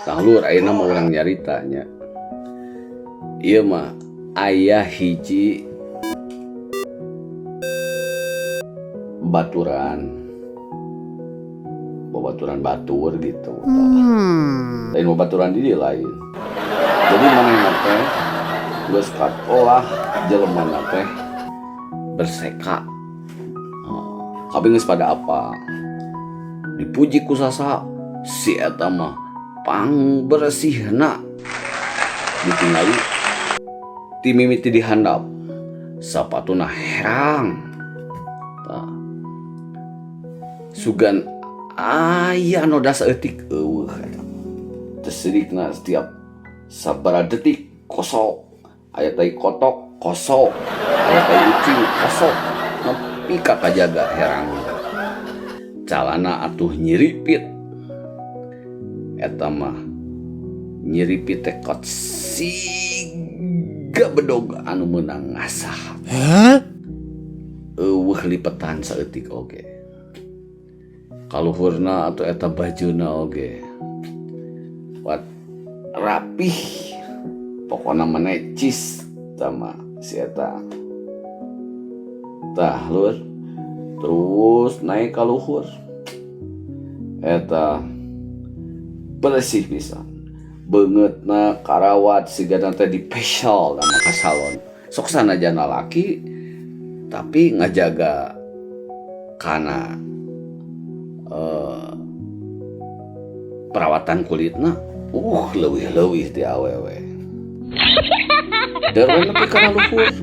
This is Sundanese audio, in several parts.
Tah lur ayeuna mah urang nyarita nya. Ieu mah aya hiji baturan babaturan batur gitu. Lain babaturan di dieu lain. Jadi manehna teh geus katolah jelemana teh berseka. Kabeh geus pada apal. Dipuji ku sasa si eta mah pangberesihna. Ditingali ti mimiti di handap sapatuna herang. Tah. Sugan aya noda saeutik eueuh eta. Teu sirikna setiap sabaraha detik kosok. Aya tai kotok kosok, aya tai ucing kosok, nepi ka kajaga herang. Calana atuh nyiripit. Eta mah nyiripit teh kot siga bedog anu meunang ngasah. Eueuh lipetan saeutik oge. Kaluhurna atuh eta bajuna oge. Wat rapih pokona mah necis tama si eta. Tah lur terus naik ka luhur. Eta beresih pisan. Beungeutna karawat sigana teh di facial tah ka salon. Sok sanajan lalaki tapi ngajaga kana perawatan kulitna leuwih-leuwih ti awewe. Deur we nepi kana luhur.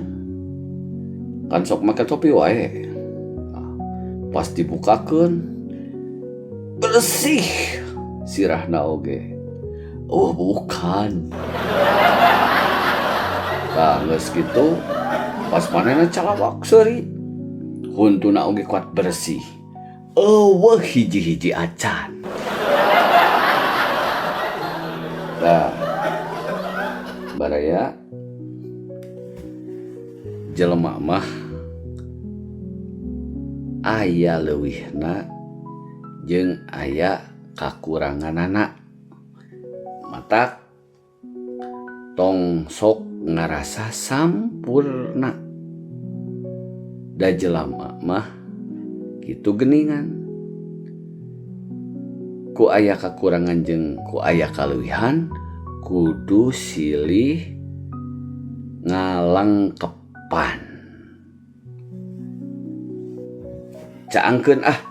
Kan sok make topi wae. Pas dibukakeun bersih sirahna oge. Oh bukan. Tah geus kitu pas manehna calawak seuri. Huntuna oge kuat bersih. Eueuh hiji-hiji acan. Tah baraya jelema mah aya leuwihna jeung aya kakuranganana. Matak tong sok ngarasa sampurna. Da jelema mah kitu geuningan. Ku aya kakurangan jeung ku aya kaleuwihan kudu silih ngalengkepan. Caangkeun ah.